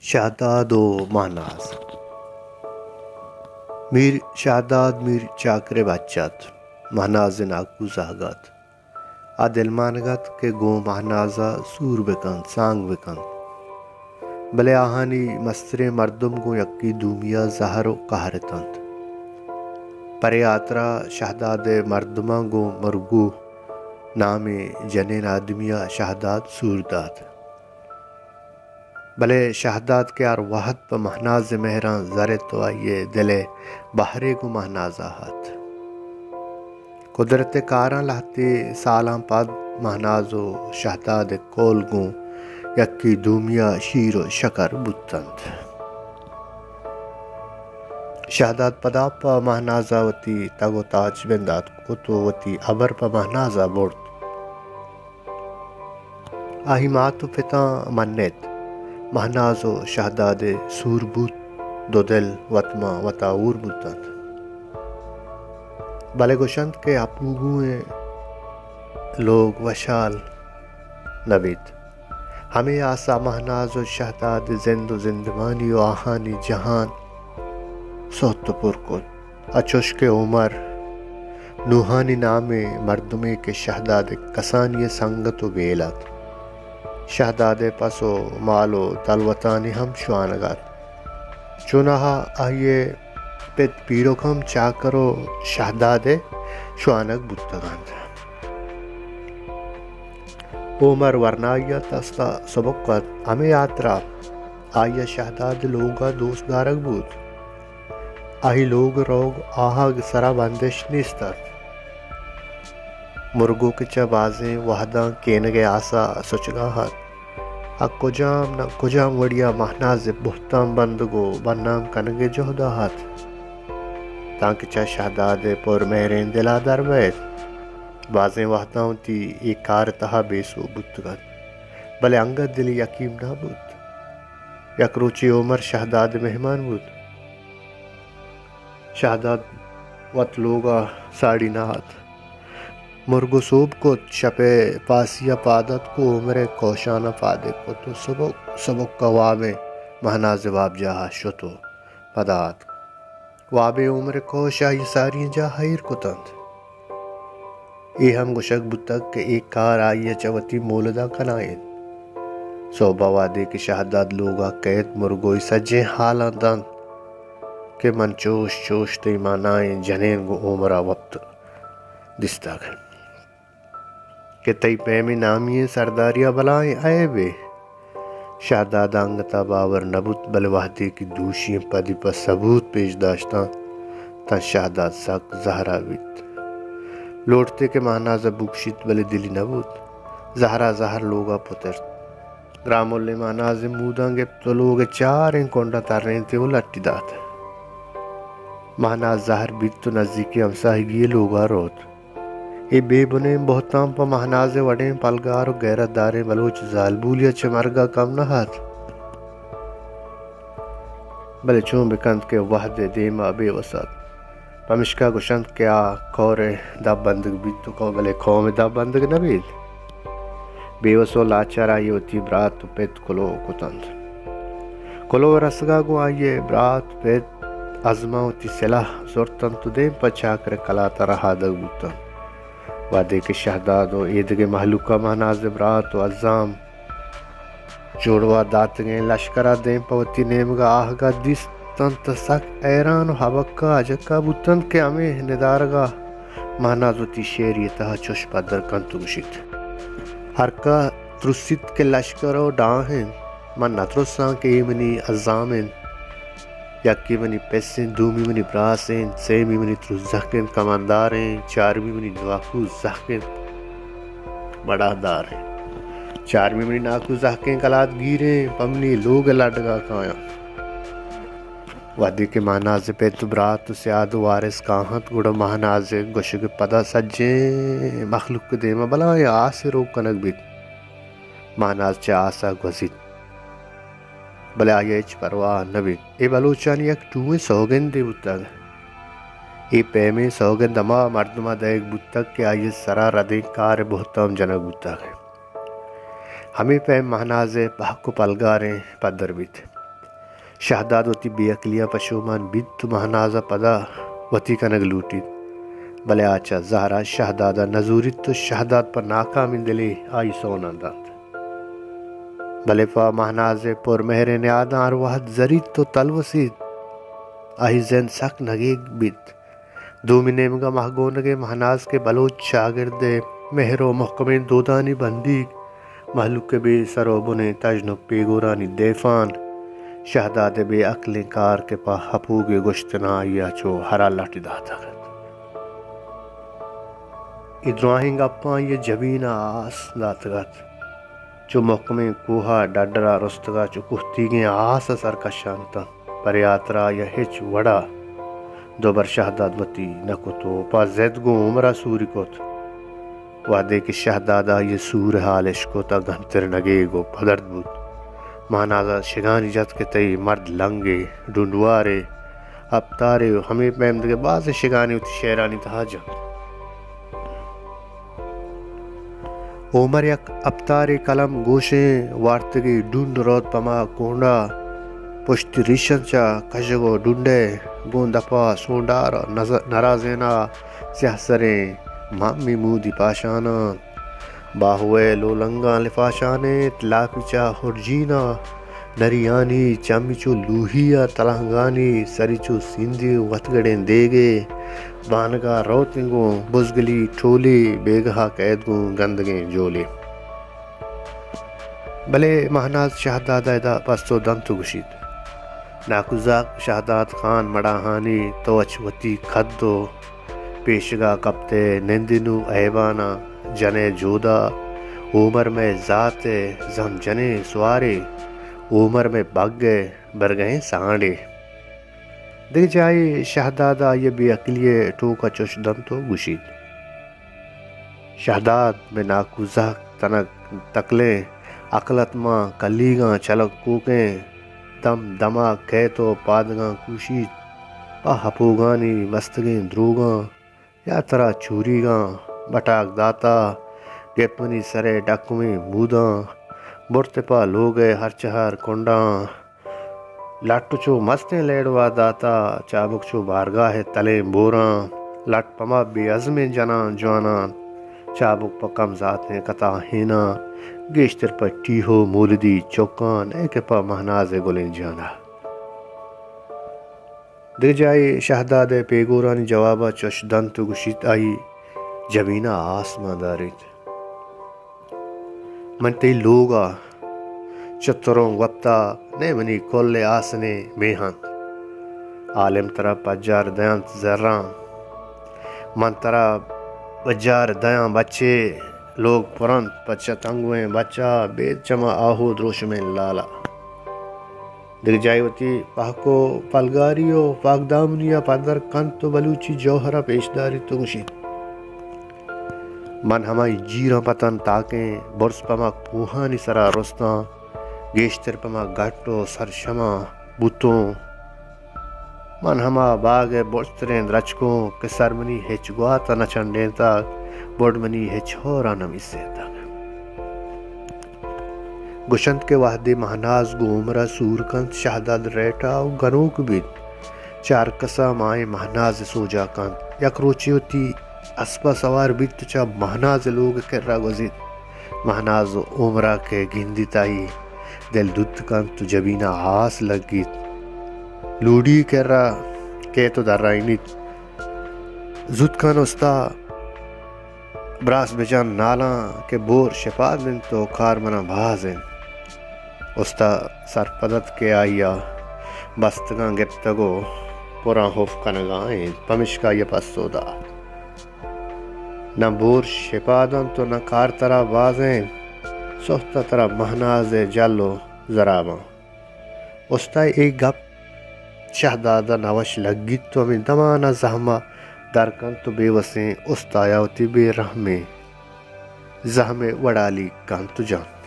شہداد ءُ مہناز۔ میر شہداد میر چاکر ءِ بچ اَت، مہناز ءِ ناکو زہگ اَت۔ آ دلمانگ اَت کہ گوں مہناز ءَ سور بہ کنت، سانگ بہ کنت، بلے آہانی مستریں مردم گوں یکے دومی ءَ زہر ءُ قہر اِت اَنت۔ پرے ہاترا شہداد ءِ مردماں گوں مرگو نامیں جنین آدمی ءَ شہداد سور دات۔ بلے شہداد کہ ہر وہد پہ مہناز ءِ مہراں زرت ءُ آئی ءِ دل ءِ بہرے گوں مہناز ءَ اَت۔ قدرت ءِ کاراں لہتے سالاں پد مہناز ءُ شہداد ءِ کول گوں یکے دومی ءَ شیر ءُ شکر بوت اَنت۔ شہداد پدا پہ مہناز ءَ وتی تگ ءُ تاچ بندات کت ءُ وتی ہبر پہ مہناز ءَ برت۔ آئی مات ءُ پتاں منّ اِت۔ مہناز ءُ شہداد ءِ سور بوت، دو دل وت ماں وتا ہور بوت اَنت۔ بلے گوش اَنت کہ اپوگوئیں لوگ وشھال نہ بیت۔ ہمے آس ءَ مہناز ءُ شہداد ءِ زند ءُ زندمانی ءُ آہانی جہان سہت ءُ پر کت۔ ءُ چوش کہ عمر نوحانی نامیں مردمے کہ شہداد ءِ کسانی ءِ سنگت ءُ بیل اَت، شہداد ءِ پس ءُ مال ءُ دلوتانی ہم شوانگ اَت۔ چوناہا آئی ءِ پت پیرک ہم چاکر ءُ شہداد ءِ شوانگ بوتگ اَنت۔ عمر ورنائی ءَ تست ءُ سبک اَت، ہمے ہاترا آئی ءَ شہداد ءِ لوگ ءَ دوست دارگ بوت۔ آئی لوگ روگ آہگ ءِ سرا بندش نیست اَت۔ مرگو کہ چہ بازیں وہداں کینگ ءِ آس ءَ سچگ ءَ اَت، آ کجام نہ کجام وڑی ءَ مہناز ءِ بہتام بندگ ءُ بدنام کنگ ءِ جہد ءَ اَت، تانکہ چہ شہداد ءِ پر مہریں دل ءَ در بئیت۔ بازیں وہداں وتی اے کار ءِ تہا بے سوب بوتگ اَت، بلے انگت دل ءِ یکیم نہ بوت۔ یک روچے عمر شہداد ءِ مہمان بوت۔ شہداد وت لوگ ءَ ساڑی نہ اَت۔ مرگو سوب کت، شپ ءِ پاسی ءَ پاد اتک ءُ عمر ءِ کوشان ءَ پاد کت ءُ سبک سبک ءَ وابیں مہناز ءِ وابجاہ ءَ شت ءُ پدا اتک۔ وابیں عمر ءِ کوش آئی ءِ ساری جاہ ءَ ایر کت اَنت۔ اے ہم گوشگ بوتگ کہ اے کار آئی ءَ چہ وتی مولد ءَ کنائینت۔ سہب ءَ وہدے کہ شہداد لوگ ءَ کئیت، مرگو ءَ سجیں ہالاں دنت کہ من چوش چوش تئی مانائیں جنین گوں عمر ءَ وپت دیستگ کہ تئی پیمیں نامی ئیں سرداری ءَ بلاہیں عیبے۔ شہداد ءَ انگت ءَ باور نہ بوت، بلے وہدے کہ دوشی ئیں پدی پہ ثبوت پیش داشت اَنت، تاں شہداد سک زہر ءَ بیت۔ لوٹتے کہ مہناز ءَ بکشیت، بلے دلی نہ بوت۔ زہر ءَ زہر لوگ ءَ پترت۔ گراملیں مہناز ءِ موداں گپت ءُ لوگ ءِ چاریں کنڈاں ترینت ءُ لٹی دات۔ مہناز زہر بیت ءُ نزیکیں ہمساہگی ءِ لوگ ءَ روت۔ اے بے بنیں بہتام پہ مہناز ءِ وڑیں پلگار ءُ غیرت داریں بلوچ زالبولی ءَ چہ مرگ ءَ کم نہ اَت۔ بلے چون بہ کنت کہ وہد ءِ دیم ءَ بے وس اَت۔ پمشکا گوش اَنت کہ آ کور ءِ دپ بندگ بیت ءُ کو-، بلے قوم ءِ دپ بندگ نہ بیت۔ بے وس ءُ لاچار آئی ءَ وتی برات ءُ پت کلوہ کت اَنت۔ کلوہ ءِ رسگ ءَ گوں آئی ءِ برات پت ازماں وتی سلاہ زرت اَنت ءُ دیم پہ چاکر ءِ کلات ءَ رہادگ بوت اَنت۔ وہدے کہ شہداد ءُ ایدگہ مہلوک ءَ مہناز ءِ برات ءُ ازام جوڑوا داتگیں لشکر ءَ دیم پہ وتی نیمگ ءَ آہگ ءَ دیست اَنت، سک حیران ءُ ہبکہ اجکہ بوت اَنت کہ ہمے ندارگ ءَ مہناز وتی شعری ءِ تہا چش پدر کنت ءُ گوشیت: ہرکہ ترسیت کہ لشکر ءُ ڈاہ اِنت، من نہ ترساں کہ اے منی ازام اِنت۔ یکے منی پس اِنت، دومی منی براس اِنت، سیمی منی ترس زہک اِنت، کماندار اِنت، چارمی منی ناکو زہک اِنت، بڑاہ دار اِنت، چارمی منی ناکو زہکیں کلات گیر اِنت، پہ منی لوگ ءِ لڈگ ءَ کایاں۔ وہدے کہ مہناز ءِ پت ءُ برات ءُ سیاد ءُ وارث کاہنت، گڑا مہناز ءِ گوشگ ءِ پدا سجیں مخلوق ءِ دیم ءَ بلاہیں آسے روک کنگ بیت۔ مہناز چہ آس ءَ گوزیت، بلے آئی ءَ ہچ پرواہ نہ بیت۔ اے بلوچانی یک ٹوہیں سوگندے بوتگ۔ اے پیمیں سوگند ہما مردم ءَ دئیگ بوتگ کہ آئی ءِ سرا ردیں کار ءِ بہتام جنگ بوتگ۔ ہمے پیم مہناز ءِ پہک ءُ پلگاریں پدر بیت۔ شہداد وتی بے عقلیاں پشومان بیت و مہناز ء پدا وتی کنگ لوٹیت، بلے آ چہ زہر ء شہداد ء نزوریت و شہداد پہ ناکامیں دلے آئی سوناں دنت۔ بلے پہ مہناز ء پر مہریں نیاداں ہر وہد زریت و تلوسیت۔ آئی زند سک نگیگ بیت۔ دومی نیمگ ء مہگونگ ء مہناز کہ بلوچ چاگرد ء مہر و محکمیں دودانی بندیگ، مہلوک ء بے سر و بنیں تژن و پیگورانی دیفان، شہداد ء بے عقلیں کار کہ پہ ہپوگ ء گوشتن آئی ء چو ہرا لٹ داتگ ات۔ اے دراہیں گپاں آئی ء جبین ء آس داتگ ات۔ چو محکمیں کوہ ء ڈڈر ء رستگ ء چو کوہتیگیں آس ء سر کشان اتنت۔ پرے ہاترا آئی ء ہچ وڑا دوبر شہداد وتی نہ کت و پہ زد گوں عمر ء سوری کت۔ وہدے کہ شہداد ء آئی ء سور ء حال اش کت ء گنتر نگیگ و پدرد بوت۔ مہناز ء شگانی جت کہ تئی مرد لنگے، ڈونڈوارے، ہپتارے و ہمے پیم دگہ بازیں شگانے وتی شعرانی تہا جنت۔ عمر یک ہپتارے قلم گوشیں وارتگی ڈونڈ روت پما کونڈا پشتی ریشن چا کژگ و ڈونڈے گوں دپا سونڈار نز-، نرازینا سیاہ سریں مامی مودی پاشاناں۔ باہوئے لولنگاں لفاشانیت، لاپی چا ہرجینا نریانی چمی چو لوہی ء تلانگانی سری چو سیندی وتگڑیں دیگے بانگا روتیں گوں بزگلی ٹولی بیگہا کئیت گوں گندگیں جولی۔ بلے مہناز شہداد ء ادا پستو دنت و گوشیت، ناکوزاک شہداد خان مڑاہانی تو اچ وتی کد و پیشگا کپتئے نندے نوں ایواناں جنئے جودا۔ اومر مئے زاتئے زھم جنیں سوارے، اومر مئے بگئے برگئیں سانڈے۔ دگہ جاھے شھداد ءَ آئی ءِ بے عقلی ءِ ٹوک ءَ چش دنت ءُ گوشیت، شھداد مئے ناکو زھگ تنک تکلیں، عقل ات ماں کلیگاں چلگ کوکیں، دم دما کئیت ءُ پادگاں کوشیت، پہ ھپوگانی بستگیں دروگاں یا ترا چوریگاں بٹاک داتا، گپت منی سرئے ڈکمیں موداں، برت پہ لوگئے ھر چہ ھر کنڈاں۔ لٹ چو مستیں لیڑوا داتا، چابک چو بارگاہ ءِ تلیں بوراں۔ لٹ پما بے ازمیں جناں جواناں، چابک پہ کم زاتیں کتا ھیناں۔ گیشتر پہ ٹیھو مولدی چکاں، نئے کہ پہ مھناز ءِ گلیں جانا۔ دگہ جاھے شھداد ءِ پیگورانی جواب ءَ چش دنت ءُ گوشیت، آئی جبین ءَ آس مان داریت۔ من تئی لوگ ءَ چتروں گوپتا، نئے منی کل ءِ آسنے میھنت۔ عالم ترا پجار دینت زراں، من ترا پجار دیاں بچے۔ لوگ پرنت پچ تنگویں بچا، بید چما آھو دروشمیں لالا۔ دگہ جاھے وتی پہک ءُ پلگاری ءُ پاکدامنی ءَ پدر کنت ءُ بلوچی جوھر ءَ پیش داریت ءُ گوشیت، من ھمائی جیراں پتن تاکیں، برز پہ ما کوھانی سرا رستاں، گیشتر پہ ما گٹ ءُ سرشماں بوتوں۔ من ھما باگ ءِ برزتریں درچکوں کہ سر منی ھچ گوات ءَ نہ چنڈینتگ، بڈ منی ھچ ھور ءَ نہ میسینتگ۔ گوشنت کہ وھدے مھناز گوں عمر ءَ سور کنت، شھداد ریٹا ءُ گنوک بیت، چہ ھر کس ءَ ماھیں مھناز ءِ سوجا کنت۔ یک روچے وتی اسپ ءَ سوار بیت ءُ چہ مھناز ءِ لوگ ءِ کرا گوزیت۔ مھناز ءُ عمر ءَ کہ گندیت، آئی دل دوت کنت ءُ جبین ءَ آس لگیت۔ لوڑی کرا کیت ءُ درائینیت، زوت کن استا، براس بجن نالاں کہ بور شپاد انت ءُ کار منا باز انت۔ استا سرپد ات کہ آئی ءَ بستگاں گپتگ ءُ پراں ھوف کنگا انت، پمشکا آئی ءَ پسو دات، نہ بور شپاد انت ءُ نہ کار ترا باز انت، سھت ءَ ترا مھناز ءِ جل ءُ زراباں۔ استا ءِ اے گپ شھداد ءَ نہ وش لگیت ءُ ھمے دمان ءَ زھم ءَ در کنت ءُ بے وسیں استا ءَ وتی بے رھمیں زھم ءِ وڑالی کنت ءُ جنت۔